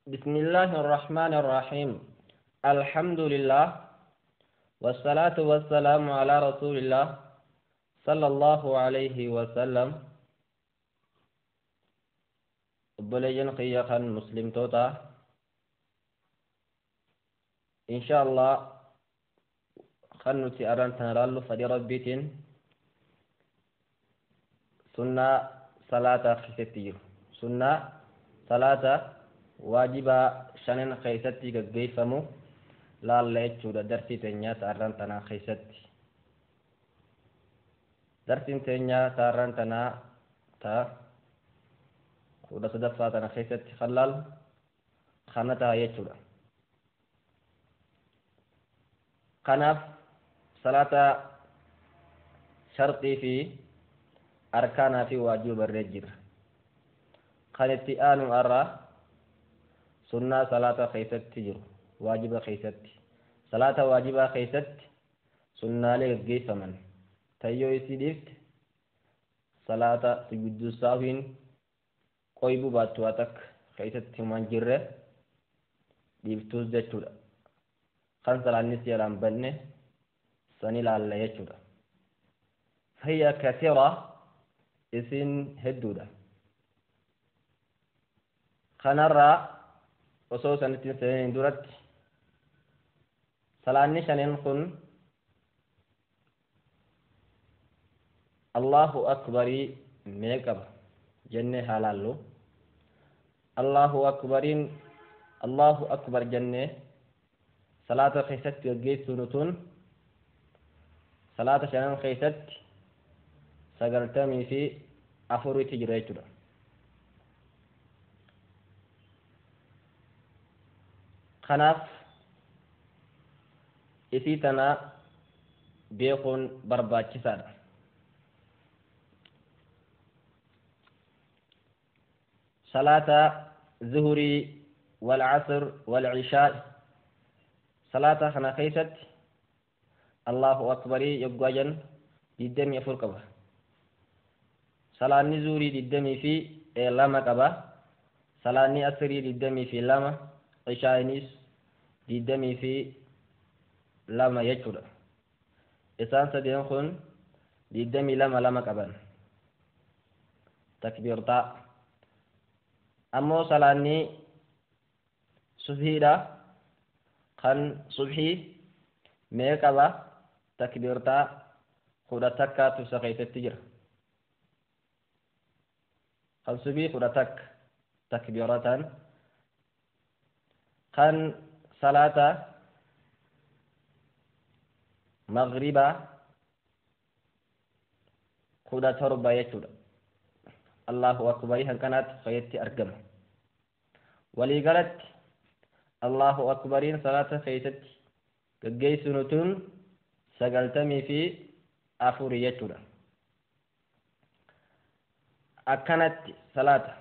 بسم الله الرحمن الرحيم. الحمد لله والصلاة والسلام على رسول الله صلى الله عليه وسلم. Obboleeyyan kiyya kan muslimtoota, insha Allah kan nuti arran tana laallu fadhi Rabbiitiin sunnaa salaataa keessatti jiru, sunnaa salaata waajibaa shanan keessatti gaggeeffamu laalla jechuudha. Darsii teenyaa ta'arran tanaa keessatti, darsiin teenyaa ta'arran tanaa ta 13ffaa tana keessatti kan laallu kana ta'a jechuudha. Kanaaf salaata sharxii fi arkaanaa fi waajiba barree jira. Kan itti aanu irraa sunnaa salaata keessatti jiru, waajiba keessatti, salaata waajibaa keessatti sunnaalee gaggeeffaman tayyoo isii dhiifte salaata sujuudu sahwiin qoybuu baattu waa takka keessatti himaan jirre dhiiftuus jechuudha. Kan salaannis jalaan banne san ilaalla jechuudha. فهي كثيرة, isin hedduudha. Kanarraa osoo sanitti hin seenin duratti salaanni shanin kun Allahu akbarii mee qaba jennee haa laallu. Allahu akbariin, Allahu akbar jennee salaata keessatti gaggeessuu tun salaata shanan keessatti 94tti jira jechuudha. Kanaaf isii tana beekuun barbaachisaadha. Salaata zuhurii wal asr wal ishaa, salaata kana keessatti Allahu akbarii yoggaa jennu 24 qaba. Salaanni zuhurii 22 qaba. Salaanni asrii 22, ishaa'inis 22 jechuudha. Isaan sadeen kun 22 lama qaban. Takbiirtaa. Ammoo salaanni subhiidha. Kan subhii mee qaba? Takbiirtaa 11tu isa keessatti jira. Kan subhii 11 takbiiratan. Kan salaata maghribaa 17 jechuudha. Allahu akbarii hanqanaatti fayyatti argama. Waliigalatti Allahu akbariin salaata keessatti gaggeessinu tun 94 jechuudha. Akkanatti salaata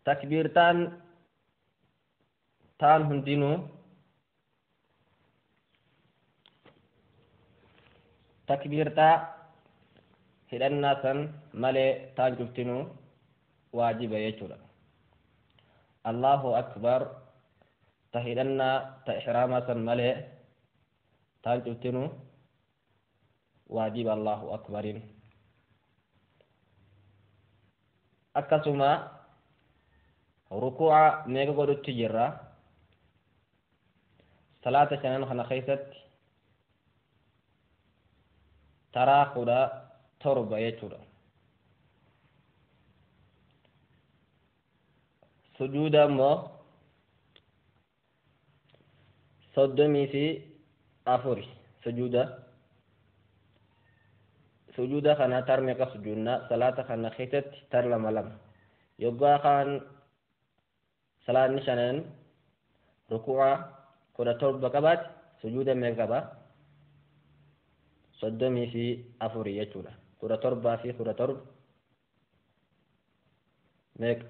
takbiirtaan taan hundinuu takbiirtaa hidhannaa san malee taan cuftinuu waajiba jechuudha. Allahu akbar ta hidhannaa ta ihraamaa san malee taan cuftinuu waajiba Allahu akbarin. Akkasuma rukuu'a meeqa godhutti jirra? Salaata shanan kana keessatti taraa 17 jechuudha. Sujuuda immoo 34 sujuuda. Sujuuda kana tar meeqa sujuudna? Salaata kana keessatti tar lama lama. Yoggaa kaan salaanni shanan rukuu'a 17 qabaate sujuuda meeqa qaba? 34 jechuudha. 17 fi 17 meeqa?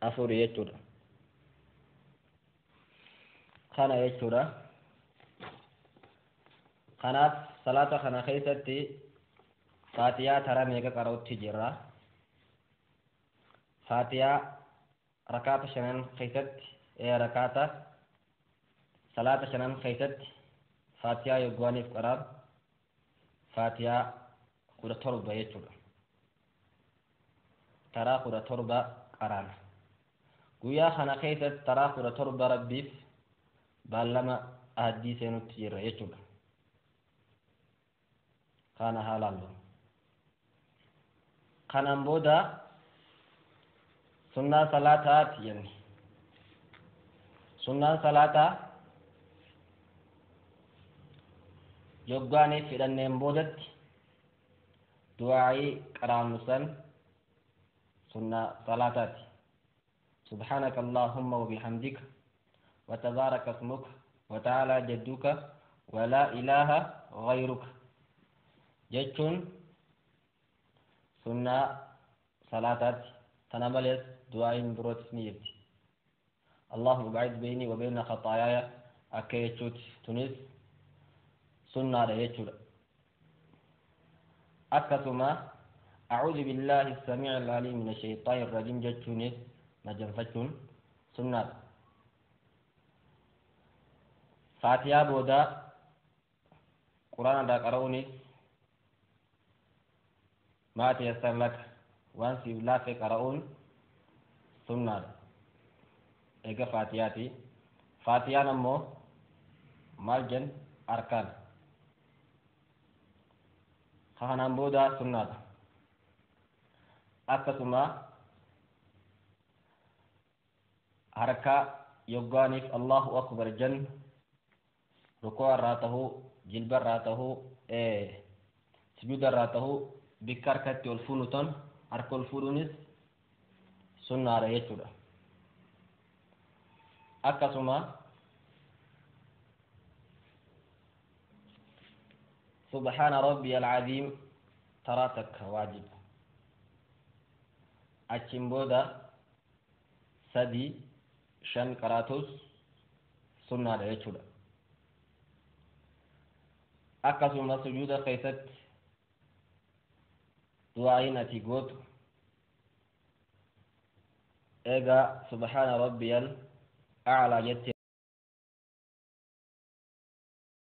34 jechuudha. Kana jechuudha. Kanaaf salaata kana keessatti faatiyaa tara meeqa qara'utti jirra? Faatiyaa rakaata shanan keessatti rakaata salaata shanan keessatti faatiyaa yoggaaniif qaraan faatiyaa 17 jechuudha. Taraa 17 qaraana. Guyyaa kana keessatti taraa 17 rabbiif baallama addii seenutti jirra jechuudha. Kana haa laallu. Kanaan booda sunnaa salaataati jenni. Sunnaan salaataa yoggaaniif fidhanneen boodatti du'aa'ii qaraannu san sunnaa salaataati. سبحانك اللهم وبحمدك وتبارك اسمك وتعالى جدك ولا إله غيرك جتون سنة صلاتات تنملس دعاء بروت نيت اللهم بعد بيني وبين خطاياي أكيتشوت تونس سنة ريتشور أكثما أعوذ بالله السميع العليم من الشيطان الرجيم جتونس مجنفتون سنة فاتحة بودا قرآن دا قرؤونس ما تيسر لك وان سيبلا في قرؤون سنة إيجا فاتحاتي فاتحة نمو مالجن أركان خانان بودا سنة أكسما harka yoggaaniif Allahu akbar jan rukuu irraa tahuu jilba irraa tahuu sujuuda irraa tahuu bikka harkatti ol fuunu tan harka ol fuudhuunis sunnaadha jechuudha. Akkasuma subhaana rabbiyal aziim taraa takka waajiba. Achiin booda 3 5 qaraatus sunnaadha jechuudha. Akkasuma sujuuda keessatti du'aa'iin ati gootu eegaa subhaana rabbiyal a'laa jette.